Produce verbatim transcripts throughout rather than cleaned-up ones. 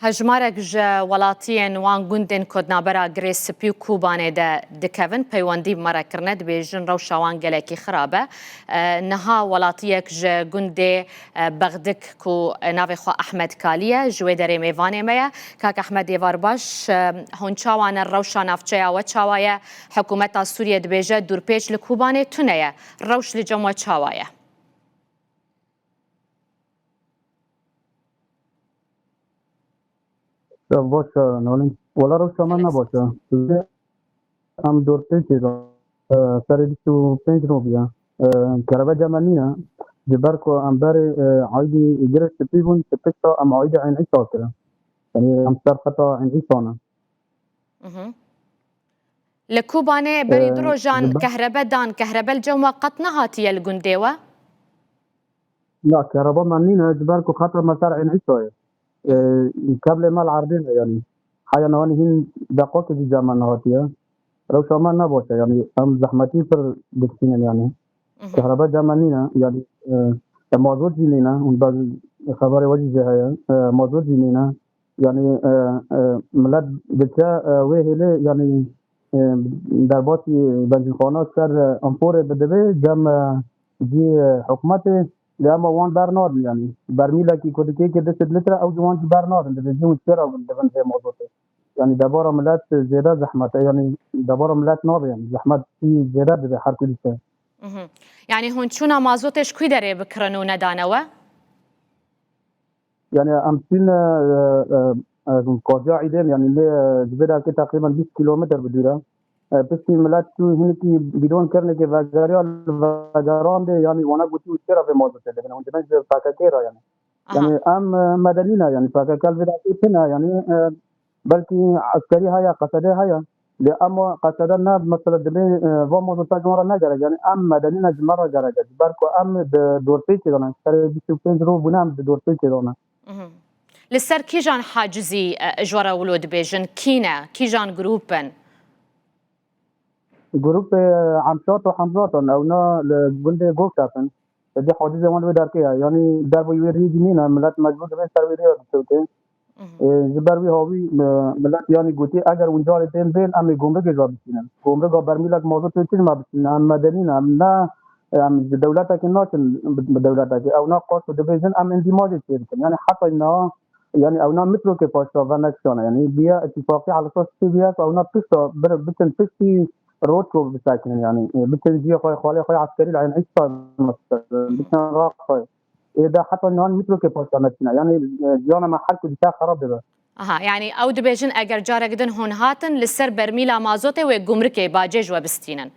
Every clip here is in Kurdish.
Hejmarek ji welatiyên wan gundên ku di navbera Girê Spî û Kobanê de dikevin, peywendî bi me re kirine, dibêjin rewşa wan gelekî xirab e. E, niha welatiyek ji gundê, e, Bexdik ku navê xwe Ehmed Kalî ye, ji wê derê mêvanê me ye. Kak Ehmed, êvar baş, e, hûn çawa ne, rewşa navçeya we çawa ye? Hikûmeta Sûriyê dibêje dûrpêç li Kobanê tune ye. Rewş li cem we çawa ye? Ya baş e, Nalîn. Wela rewşa me ne baş e. Em dor pêncê de, e, serê bîst û pênc roj bûye. E, kerebe cem me nîne. Ji ber ku em berê, e, aîdî Girê Spî bûn, ji pişta em aîdî Eyn Îsa kirin. Yanî em ser xeta Eyn Îsa ne. Mhm. Li Kobanê berî du Ee, rojan ji ber kehrebe dan, kehrebe li cem we qet nehatiye li gundê we? Ya, kereba me nîne, ji ber ku xeta me ser Eyn Îsa ye. Ee, keblê me li erdê ne, yanî. Heya niha hîn deqokê jî cem me nehatiye. Rewşa me ne baş e, yanî em zehmetî pir dikişînin, yanî. Mhm. Kehrebe cem me nîne, yanî, e, e, mazot jî nîne, hûn baz xeberê we jî jê heye, e, mazot jî nîne. Yanî, e, e, milet diçe, e, wê hêlê, yanî, e, derbasî benzînxana ser, e, amporê bidibê, cem, e, cî, e, hikûmetê, lê ema wan bernadin, yanî. Bermîlekî ku dikê ke du sed litre, ew ji wan jî bernadin, dibêjin hûn çêra dibin vê mazotê. Yanî debara milet zêde zehmet e, yanî debara milet nabe, yanî zehmet jî zêde dibe her ku dîse. Mhm. Yanî hûn çûna mazotê ji ku derê bikirin û nedane we? Yanî em çûn, e, e, e, qaziya Îdên, yanî lê, e, ji vê derkê teqrîben bîst kîlometre bi dûr e. E, piştî milet çû hinekî bîdon kirinekê vegeriya li vegeran de, yanî wana gotî û çêra vê mazotê dibin. Hûn dibin ji P K K re, yanî. Aha. Yanî em, e, medenî ne, yanî P K K li vê derkê tune, yanî, e, belkî eskerî heye, qesede heye. Lê ema qesede ne, mesela dibê, e, va mazota ji wan re ne gerek. Yanî em medenî ne, ji me re gerek e. Ji ber ku em di dorpêçê de ne. Serê bîst û pênc roj bûne em di dorpêçê de ne. Mhm. Li ser kîjan hacizî, e, ji we re wilo dibêjin? Kî ne? Kîjan grûp in? Grûpê Emşat û Hemzat in. Ewna li gundê Gokşap in. Êdî hacizê wan li wê derkê ye. Yanî derveyî wê rêyê jî nîne. Milet mecbûr dibe ser wê rêya bikewte. Mhm. Ê, ji ber wî hawî, e, milet yanî gotî, eger hûn carê tên bên, em ê gumrikê ji we bistînin. Gumrika bermîlek mazotê çi ji me bistînin? Em medenî ne, em ne, em ji dewletekê naçin bi, bi dewletekê. Ewna qas û dibêjin, em îndîmajê çê dikin. Yanî heta niha, yanî ewna mitrokê paşta venekişane. Yanî bûye îtîfaqî hal esas çi bûye ku ewna pişta bir, biçin piştî rotko bisekinin. Yanî, e, biçin cihê xwe, xalê xwe eskerî li Eyn Îsa, mesela, biçin raxwe. Ê de heta nihan mitrokê paşta me çine. Yanî, e, jiyana me her ku dîsa xerab dibe. Aha, yanî ew dibêjin eger carek din hûn hatin li ser bermîla mazotê wê gumrikê bacê ji we bistînin.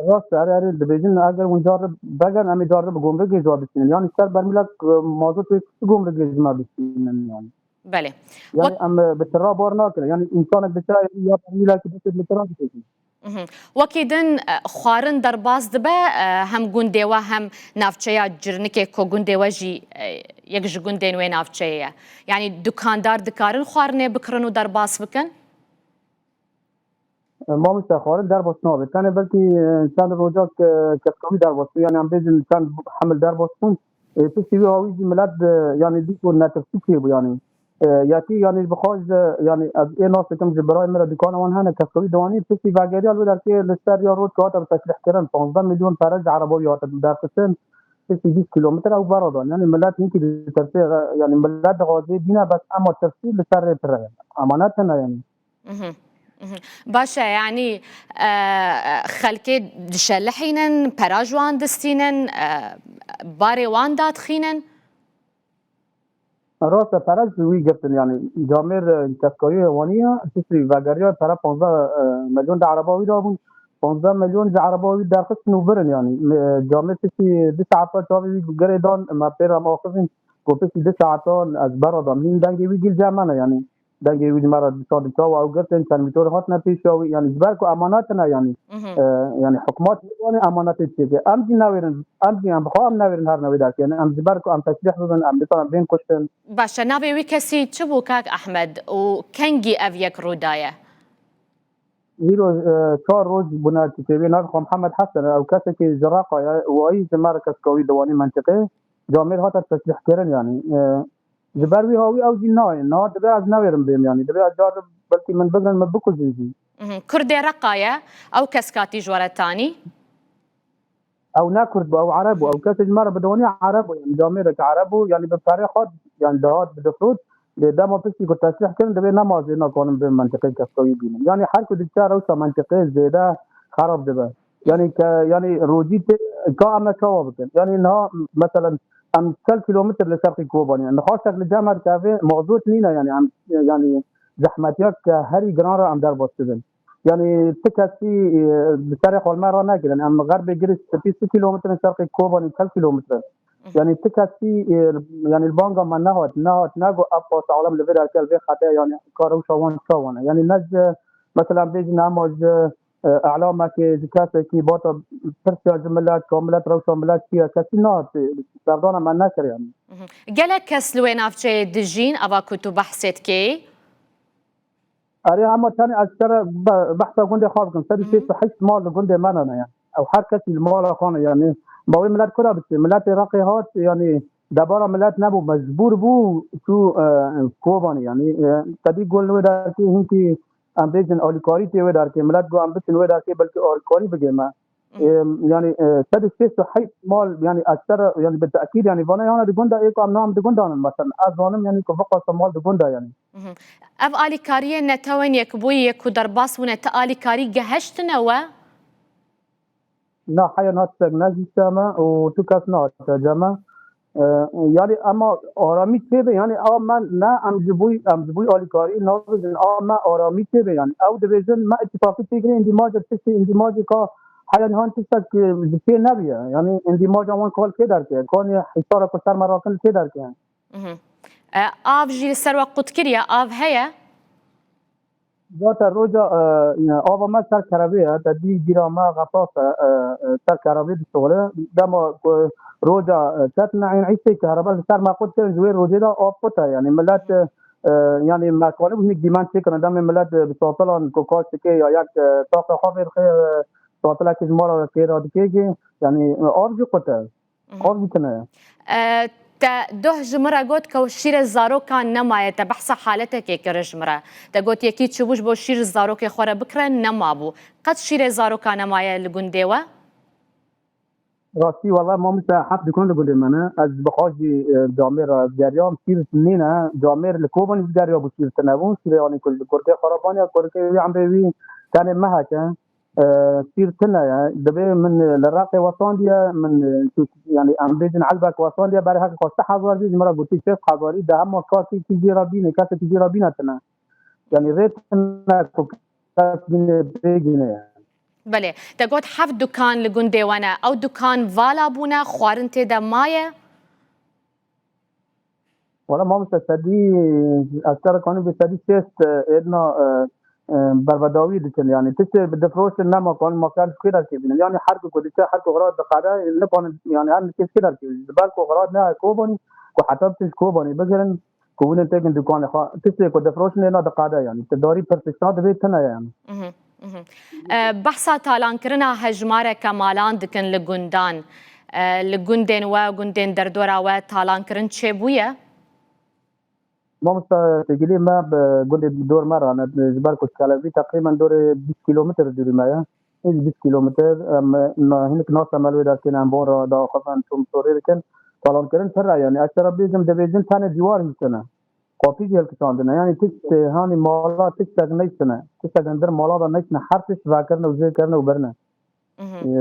Rast e, erê, erê, dibêjin eger hûn car vegerin, em ê car bi gumrikê ji we bistînin. Yanî ser bermîlek, e, mazotê çi gumrikê ji me bistînin yanî. Belê. Yanî Wek em, e, bi tira bar nakin. Yanî însanek diçe ya bermîlekî du sed lître dikişî. Mhm. Wekî din, e, xwarin derbas dibe, e, hem gundê we hem navçeya Cirnikê ku gundê we jî, e, yek ji gundên wê navçeyê ye. Yanî dukandar dikarin xwarinê bikirin û derbas bikin? E, mamoste, xwarin derbas nabe. Tenê belkî, e, çend rojak, e, keskawî derbas bû. Yanî em bêjin çend hemil derbas bûn. E, piştî wî hawî jî milet, e, yanî dî ku netirsî çêbû yanî. E, yekî, yanî, bi xwe ji, yanî, ez ê nas dikim ji birayê min re dukana wan hene, keskawî diwanî, piştî vegeriya li wê derkê li ser ya rojka hate bi teşrîhkirin, panzdeh milyon pere ji ereba wî hate derxistin, piştî bîst kîlometre ew beradan. Yanî, milet hinkî ditirse, yanî, milet dixwaze bîne, bes ema tirsî li ser rê pir e. Emanet hene, yanî. Mhm, mhm. Baş e, yanî, e, xelkê dişelihînin, pera ji wan distînin, e, barê wan dadixînin? Rast e, pere ji wî girtin, yanî camêr, e, keskayî wanî ye, piştî vegeriya pere panzdeh, e, milyon di ereba wî de bûn. Panzdeh milyon ji ereba wî derxistin û birin, yanî, e, camêr piştî du saeta çavê wî girê dan, me pê re axivîn, ku piştî du saetan ez bera dan. Hîn dengê wî gil cem me ne, yanî dengê wî ji me re dişandin, çawa ew girtin, çend mîtor hatine pêşiya wî, yanî ji ber ku emanet ne, yanî, Mhm. e, yanî hikûmet nizane emanetê çêke. Em jî newêrin, em jî em bi xwe em newêrin her newê derkê. Yanî em ji ber ku em teşrîh bibin, em dikarin bên kuştin. Baş e, navê wî kesî çi bû, kak Ehmed, û kengî ev yek rû daye? Îro, e, çar roj bûne, tu têbê navê xwe Mihemed Hesen e, ew kesekî ji Reqa ye, wayî ji me re keskawî diwanî mentiqê. Camêr hate teşrîhkirin, yanî, e, Ji ber wî hawî ew jî nayê. Niha dibe ez newêrim bêm, yanî dibe ez car belkî min bigrin, min bikujin jî. Mhm. Kurdê Reqa ye, ew kes katî ji we re tanî? Ew ne Kurd bû, ew Ereb bû. Ew kesê ji me re bi doniya Ereb bû, yanî camêrek Ereb bû, yanî bi perê xwe, yanî dihat bidifrot. Lê dema piştî ku teslîh kirin, divê nema jê nakonin bi mentiqê keska wî bînin. Yanî her ku diçe rewşa mentiqê zêde xerab dibe. Yanî ke, yanî rojî tê, ka em ne çawa bikin? Yanî niha, meselen, em çel kîlometr li şerqî Kobanê, nixwastek li cem her kevê mazot nîne, yanî em, yanî zehmetiya ke herî giran re em derbas dibin. Yanî ti kesî, e, bi serê xwe li me re negirin. Em xerbê girê spî sî kîlometre, şerqê Kobanê çel kîlometre. Yanî ti kesî, e, yanî li banga me nehat, nehat, negot ev paşa alem li vê derke, li vê xetê, yanî ka rewşa wan çawa ne. Yanî ne ji, mesela bêjin ema ji, e, elamekê, ji kesekî, bata pirsiya ji milet, ka milet rewşa milet çi ye, kesî nehat, e, serdana me nekir yanî. Mhm. Gelek kes li wê navçeyê dijîn, ava ku tu behsê dikê? Erê, hema tenê ez sere be-, behsa gundê xwe bikim. Sedî şêst û heşt mal li gundê me ne, ne, yani. Ew her kesî li mala xwe ne, yani. Ma wê milet kura biçe? Miletê Reqê hat, yani, debara milet nebû, mecbûr bû çû, e, Kobanê, yani. E, tedî got li wê derkê hinkî, em bêjin, alîkarî tê wê derkê. Milet got em biçin wê derkê, belkî alîkarî bigê me. Ê, yani, e, sedî şêst û heşt mal, yani, ez sere, yani, bi tekîd, yani, vana yana di gunda ê ku em nam di gundan in, mesela, ez zanim, yani, ku viqasa mal di gunda, yani. Mhm. Ev alîkariyê Netewên Yekbûyî yê ku derbas bûne, ti alîkarî geheştine we? Na, heya niha tiştek negihîşte me û tu kes nehate cem me. E, yani, ema aramî çêbe, yani, a me ne, em ji bo, em ji bo alîkarî nabêjin, a me aramî çêbe, yani, ew dibêjin, me îtîfaqî têgirê îndîmacê tiştê îndîmacê ka heya nihan tiştek, e, ji pê nebiye, yani, îndîmaca wan kal kê derke, kanê hîsara ku ser me rakin kê derke. Mhm. E, av jî li ser we qut kiriye, av heye? Zaten roja, e, ava me ser kerevê ye, te dî bîra me xetas e, e, e, ser kerevê dişuxile. Dema ku roja, e, ketine ên îşê kerebe li ser me qut kirin, ji wê rojê de av qut e. Yani millet, e, e, yani me kanibû hinek dîmen çêkirin. Demê millet, e, bi satilan ku kaş dike ya yek, e, taqa xwe vê dixe, e, satilekî ji mala wê kêra dike jî, yani, e, av jî qut e. Mhm. Av jî tune ye. E, te doh ji min re got ku şîrê zarokan nemaye, te behsa haletekê kir ji min re. Te got yekî çûbû ji bo şîr zarokê xwe re bikire, nemabû. Qet şîrê zarokan nemaye li gundê we? Rastî, wela mamoste, heft dukan li gundê me ne. Ez bi xwe jî, e, camêr re geriyam, şîr nîne. Camêr li Kobanî jî geriyabû, şîr tune bû. Şîrê anî ku li gurkê xwe re baniya, gurkê wî emrê wî tenê mehek e. E, şîr tune ye. Divê min, e, li Reqê wesandiye, min, e, tu, yani, em bêjin elbek wesandiye, berê heke xwe sih hezar bî, ji min re gotî şêst hezarî, de hema kasî tijî re bîne, kesê tijî re bîne tune. Yani, rê tune ku kes bîne, bêgîne ye. Belê. Te got heft dukan li gundê we ne. Ew dukan vala bûne, xwarin tê de maye? Wala mamoste, sedî, ez te re kanî bi sedî şêst, e, êdna, e, e, bervedawî dikin. Yani tiştê bi difroşin nema kanî ma kar ji kê derkê bînin. Yani her ku diçe, her ku xerat diqede, nikanin, yani her nikê ji kê derkê bînin. Ji ber ku xerat ne Kobanî, ku heta biçin ji Kobanî bigirin, ku wînin têkin dukanê xwe. Tiştê ku difroşin êna diqede yani. Ti darî pirsişna divê tune ye yani. Mhm. Mhm. E, behsa talankirina hejmareke malan dikin li gundan. E, li gundên we, gundên derdora we talankirin çêbûye? Mamoste, têgilî me bi gundê dor me re ne, ji ber ku Çelebî teqrîben dorê bîst kîlometr dûrî me ye. Hîn bîst kîlometr, em, na, hinek nase me li wê derkê ne, em bon re daxwazan çûm sorê dikin. Talankirin pir e, yani, ez te re bêjim, dibêjin tenê dîwar hîsine. Qapî jî hilkişandine. Yani tişt, e, hanî mala tiştek neyştine. Tiştek hundir mala de neyştine. Her tişt vekirine û jê kirine û birine. Mhm. E,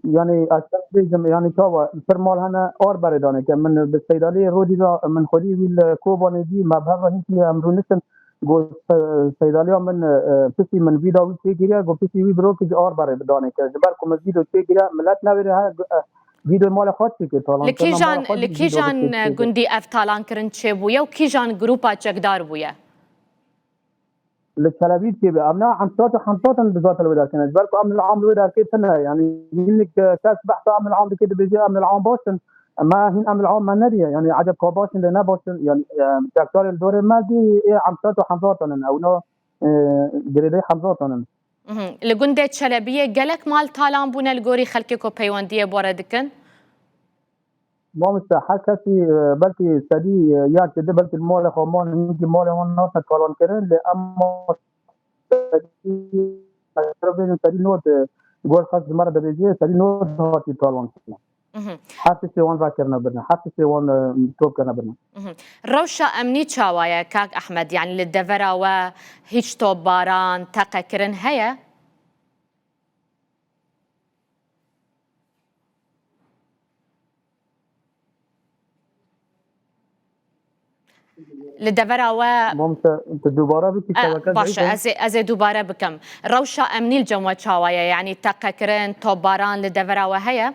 yani ez te bêjim, yani çawa, pir mal hene ar berê dane ke. Min bi Seydaliyê rojî de, min xwedî wî li Kobanê dî, me bi hev re hinkî em rûniştin. Got, e, Seydaliya min, e, pisî min vîda wî çêkiriye, got, pisî wî birokî ji ar berê bidanê ke. Ji ber ku min vîdo çêkiriye, milet newêrê he, e, vîdoyê malê xwe çêkir, talan Li kirina mala kîjan, xwe li jî vîdo kîjan, e, çêkir. Gundî ev talankirin çêbûye û kîjan grûpa çekdar bûye? Li Tel Evîv çêbe. Em ne Hemsat û Hemsat in bi zaten li wê derkê ne. Ji ber ku em li am li wê derkê tune. Yani hinek, e, kes behsa em li am dike, dibêje em li am baş in. Me hîn em li am me nediye. Yani eceb ka baş in lê ne baş in. Yani, e, çekdarê li dorê me dî ê Hemsat û Hemsat in. Ew ne, e, girêdayî Hemsat in. Mhm. Li gundê Çelebiyê gelek mal talan bûne li gorî xelkê ku peywendiyê bo re dikin? Mamoste, her kesî, e, belkî sedî, e, ya çêdî, belkî li malê xwe man, hingî malê wan nate talankirin, lê ema sedî, sedî nod, e, gor xas ji me re dibêje, sedî nod hatî talankirin. Mhm. Her tiştê wan vekirine birine, her tiştê wan, e, top kirine birine. Mhm. Rewşa emnî çawa ye, kak Ehmed? Yani li devera we hiç topbaran, teqekirin heye? Li devera we Mamoste, tu dubare bikî, E, keveke baş e, zeyde. Ez ê, ez ê dubare bikim. Rewşa emnî li cem we çawa ye? Yanî teqekirin, topbaran li devera we heye?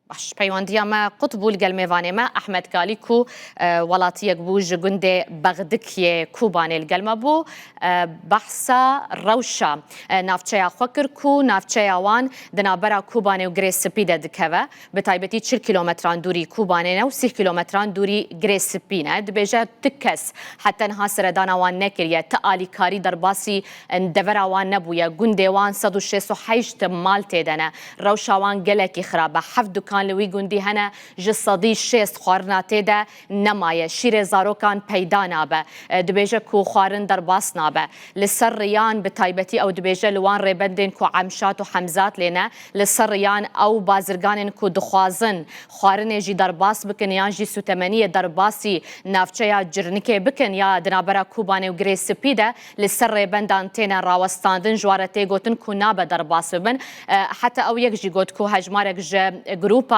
Baş, peywendiya me qut bû li gel mêvanê me Ehmed Kalî ku, e, welatiyek bû ji gundê Bexdikiyê Kobanê li gel me bû. E, behsa rewşa, e, navçeya xwe kir ku navçeya wan di navbera Kobanê û Girê Spî de dikeve. Bi taybetî çil kîlometran dûrî Kobanê ne û sîh kîlometran dûrî Girê Spî ne. Dibêje ti kes heta niha seredana wan nekiriye, ti alîkarî derbasî, e, devera wan nebûye. Gundê wan sed û şêst û heşt mal tê de ne. Rewşa wan gelekî xirab e. Heft dukan li wî gundî hene, ji sedî şêst xwarina tê de nemaye. Şîrê zarokan peyda nabe. E, dibêje ku xwarin derbas nabe. Li ser riyan bi taybetî ew dibêje li wan rêbendên ku Emşat û Hemzat lê ne, li ser riyan ew bazirganên ku dixwazin xwarinê jî derbas bikin yan jî sûtemeniyê derbasî navçeya Cirnikê bikin ya di navbera Kobanê û Girê Spî de li ser rêbendan têne rawestandin, ji wan re tê gotin ku nabe derbas bibin. E, heta ew yek jî got ku hejmarek ji grûpan,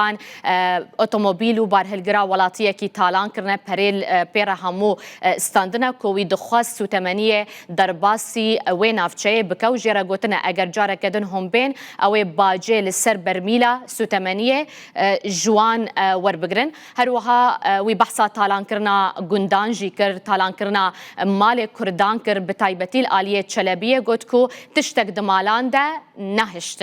e, otomobîl û barhilgira welatiyekî talan kirine, perê, e, pê re hemû, e, standine ku wî dixwest sûtemeniyê derbasî wê navçeyê bike û jê re gotine, eger careke din hûn bên, ew ê bacê li ser bermîla sûtemeniyê, e, ji wan, e, werbigirin. Her wiha, e, wî behsa talankirina gundan jî kir, talankirina malê Kurdan kir, bi taybetî li aliyê Çelebiyê got ku tiştek di malan de nehiştine.